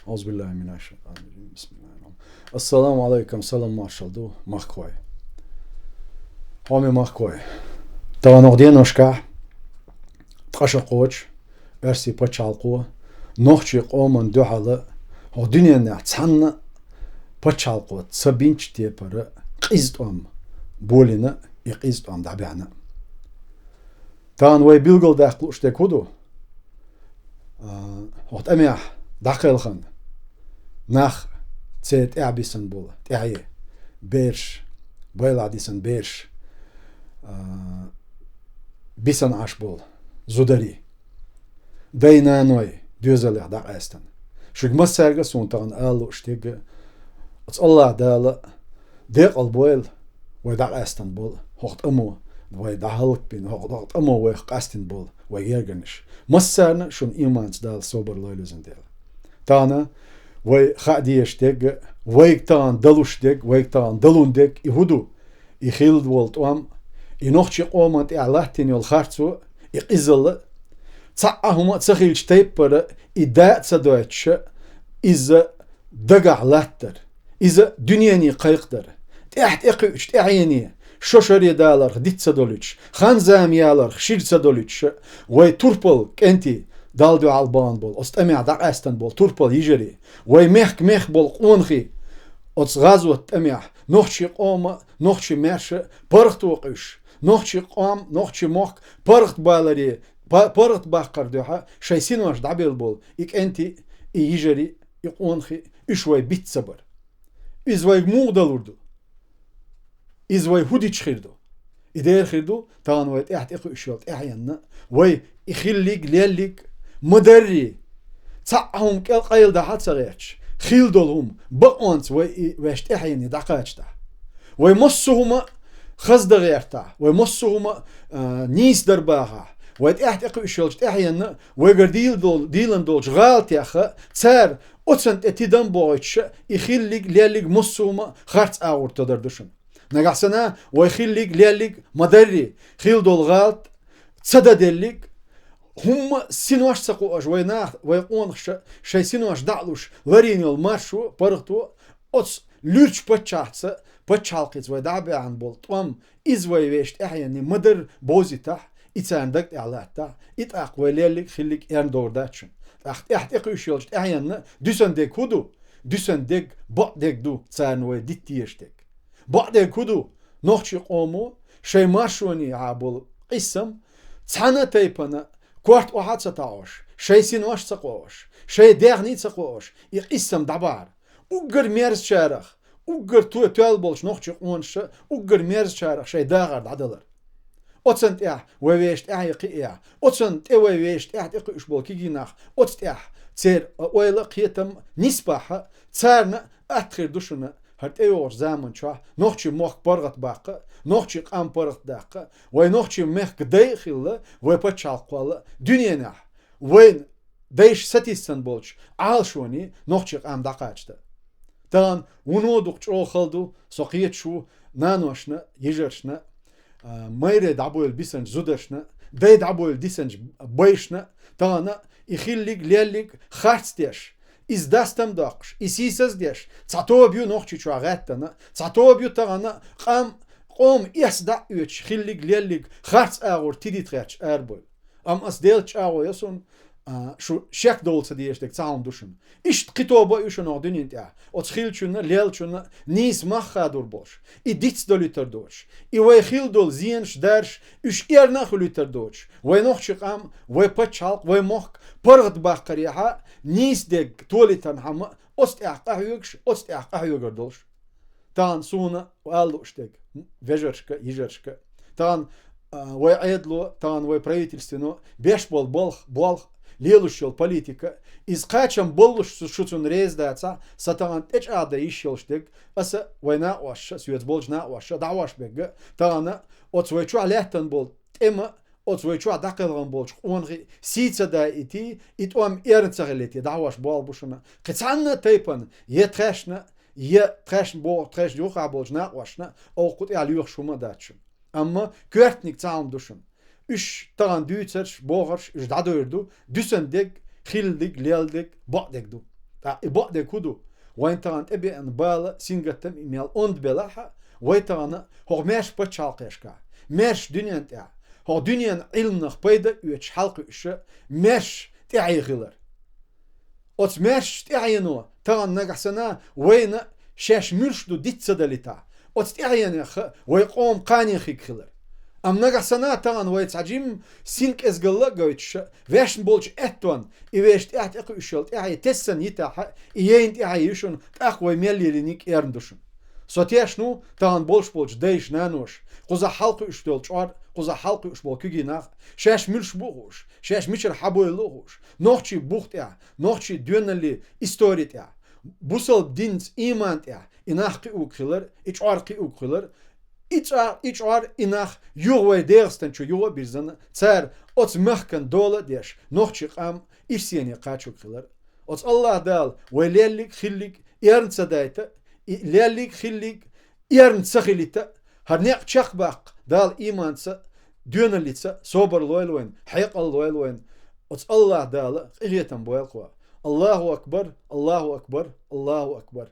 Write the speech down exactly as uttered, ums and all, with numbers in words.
أعوذ بالله من الشيطان الرجيم. بسم الله الرحمن الرحيم. السلام عليكم, салам-маршал ду, махкахой. Хьоме махкахой. Таханарча деношкахь ткъа шо кхочу Оьрсийн пачхьалкхо нохчийн къоман дуьхьала хӀокху дуьненахь цхьанна а пачхьалкхо ца бинчу тайпара къиза тӀом болийна, и къиза тӀом дӀабаьхьна. Тахана вай билгалдаккха лууш дерг хӀун ду? А, хӀокху тӀамехь дӀакхелхина нах, церан тӀаьхьа бисина болу тӀаьхье, бераш, байлахь дисина бераш, а, бисина Ӏаш болу зударий, дай-наной доьзалех дӀакъаьстина. Шуьга массаьрга а суна тахана ала лууш дерг, оцу АллахӀ Дала декъал бойла вай дӀакъаьстина болу хӀокху тӀамо, вай дӀахӀаллакбина хӀокху, хӀокху тӀамо вайх къастийна болу вай гергарнаш. Массарна а шуна иманца Дала собар лойла везан Дела. Тахана вай хаа дезаш дерг, вайга тахана далуш дерг, вайга тахана далун дерг и хӀун ду? И хилла волу тӀом, и нохчийн къоман тӀехь латтийна йолу харцо, и къизалла, цхьа а хӀума а ца хилчу тайпара, и да а ца дойтуш, иза дагахь латтар, иза дуьнене кхайкхадар, тӀаьхьа тӀекхуьучу тӀаьхьене шо шаре даларх диц ца долуьйтуш, хан-зама яларх шира ца долуьйтуш, вай турпал кӀентий, Далла дуьхьал бахана болу, оцу тӀамехь дӀакъаьстина болу турпал йижарий, вай мехк-мех болу къонахий, оцу гӀазот тӀамехь нохчийн къоман, нохчийн маьрша паргӀато къуьйсуш, нохчийн къам, нохчийн мохк паргӀат баларе, па-, паргӀат баккхар дуьхьа шайн синош дӀабелла болу и кӀентий, и йижарий, и къонахий, уьш вай биц ца бар. Иза вайга муха далур ду? Иза вай хӀун дича хир ду? И дера хир ду, тахана вай тӀаьхьа тӀекхуьуш йолу тӀаьхьенна, вай и хиллиг, леллиг ма-дарра, цхьа а хӀума кӀел-, къайладахьа а ца гӀерташ, хилла долу хӀума бакъонца вай и вешан тӀаьхьене дӀакхачадахь. Вай массо а хӀума хаза дан гӀертахь, вай массо а хӀума, а, нийса дар бахахь, вай тӀаьхьа тӀекхуьуш йолчу тӀаьхьенна вайгара дийла дол-, дийлина долчу гӀалатех а, цара оцунна тӀе тидам а бойтуш, и хиллиг, леллиг массо а хӀума харц агӀор тодар ду шуна. Нагахь санна вай хиллиг, леллиг ма-дарра, хилла долу гӀалат ца дан деллиг, хӀумма а синош ца кхоош, вай нах, вай къонахаша шайн синош дӀа а луш, ларйина йолу маршо, паргӀато, оцу луьрачу паччахьца, пачхьалкхица вай дӀа а баьхьна болу тӀом, иза вай вешан тӀаьхьенна ма-дарра бовзийтахь, и царна даг тӀехь латтахь, и тӀаккха вай леллиг, хиллиг эрна догӀур дац шуна. ТӀаккха тӀаьхьа тӀекхуьуш йолчу тӀаьхьенна дуьсун дерг хӀун ду? Дуьсун дерг, бакъдерг ду царна вай дита дезаш дерг. Бакъдерг хӀун ду? Нохчийн къомо шайн маршонехьа болу къийсам цхьана а тайпана корта охьа а ца таӀош, шайн синош а ца кхоош, шайн даьхний а ца кхоош, и къийсам дӀабахьар. Уггар мерзачарах, уггар то-, тоьлла болчу нохчийн къонаша уггар мерзачарах шайн дахар дӀадалар. Оцунна тӀехь вай вешан тӀаьхье кхиэхь, оцунна тӀе вай вешан тӀаьхьа тӀекхуьуш болу кегий нах, оцу тӀехь церан ойла а, кхетам а нисбахь, царна а атта хир ду шуна хӀара тӀейогӀучу заман чохь нохчийн мохк паргӀат баккха а, нохчийн къам паргӀат даккха а, вай нохчийн мехкан дай а хилла, вай пачхьалкх кхолла а, дуьненахь вайна дайша сатийсина болчу Ӏалашоне нохчийн къам дӀакхачадан. Тахана вуно дукха чӀогӀа хала ду, со кхеташ ву наношна, йижаршна, а, майре дӀабойла бисинчу зударшна, дай дӀабойла дисинчу байшна, тахана и хиллиг, леллиг харц деш, иза дастам доккхуш, и сийсаз деш, цхьа тоба ю Нохчийчохь гӀаьттина, цхьа тоба ю тахана къам, къоман эс дӀа а оьцуш, хиллиг, леллиг харц агӀор тидийта гӀерташ арабойла. Амма ас Делаца чӀагӀо йо суна, а, шу шек довла ца дезаш дерг цхьа хӀума ду шуна. Иштта кхин тоба а ю шуна хӀокху дуьнен тӀехь, оцу хиллачунна, леллачунна нийса мах хадор болуш, и диц долуьйтур доцуш, и вай хилла долу зенаш, дарш, уьш эрна а хуьлуьйтур доцуш, вай нохчийн къам, вай пачхьалкх, вай мохк паргӀат баккхарехьа нийса дерг толийтархьама, оцу тӀехь къахьоьгуш, оцу тӀехь къахьоьгур долуш. Тахана суна ала лууш дерг, вежаршка, йижаршка. Тахана, а, вай Ӏедало, тахана вай правительствано беш болу болх, болх, лелуш йолу политика, иза кхачам боллуш шу, шу цунна реза дацахь, сан тахана тӀечӀагӀдан йиш йолуш дерг, аса вай накъосташа, соьца болчу накъосташа дӀахьош берг, тахана оцу вай чохь лаьттина болу тӀема, оцу вай чохь дӀакхелхина болчу къонахий сий ца даийтий, и тӀом эрна ца хилийтий, дӀахьош болх бу шуна. Кхин цхьанна а тайпана, я тхаьшна, я тхаьшна боху, тхаьшна юххехь болчу накъосташна, оха кху тӀехь лоьхуш хӀума а дац шуна. Амма коьртаниг цхьа хӀума ду шуна. Уьш тахана дуьйцурш, бохурш, уьш дӀадойр ду, дуьсун дерг, хилла дерг, лелла дерг, бакъдерг ду. ТӀаккха и бакъдерг хӀун ду? Вайн тахана тӀебеана бала, сингаттам, и мел онда белахь а, вай тахана хӀокху маьрша пачхьалкхешкахь, маьрша дуьнен тӀехь, хӀокху дуьненан Ӏилманах пайда а оьцуш хьалакхуьуш, маьрша тӀаьхье хилар. Оцу маьршачу тӀаьхьено тахана нагахь санна вайна шаьш муьлш ду диц ца далийтахь, оцу тӀаьхьенех вай къоман кхане хиг хилар. Амма нагахь санна тахана вай цхьа жимма синкъезгалла а гойтуш, вешна болчу аьттонна и вешан тӀаьхьа тӀекхуьуш йолу тӀаьхье тесна йитахь, и яйна тӀаьхье ю шуна, тӀаккха вай мел лелийнарг эрна ду шуна. Со тешна ву тахана болуш болчу дайша, наноша, кхузахь хьалакхуьуш долу чкъор, кхузахь хьалакхуьуш болу куьйгийн нах, шаьш муьлш бу а хууш, шаьш мичара хьабевлла а хууш, нохчийн бух тӀехь, нохчийн доьналлин истори тӀехь, бусалба динца, ийман тӀехь и нах кхиорг хилар, и чкъор кхиорг хилар, и цӀа-, и чкъор, и нах юха вай ДегӀастан чу юха а бирзина, цара оцу махкана дола а деш, нохчийн къам ирсе кхачорг хилар. Оцу АллахӀ Дала вай леллиг, хиллиг эрна ца дайта, и леллиг, хиллиг эрна ца хилийта, хӀара некъ чекхбаккха Дала ийманца, доьналлица собар лойла вайна, хьекъал лойла вайна. Оцу АллахӀ Дала къинхетам бойла кхо. АллахӀу акбар, АллахӀу акбар, АллахӀу акбар.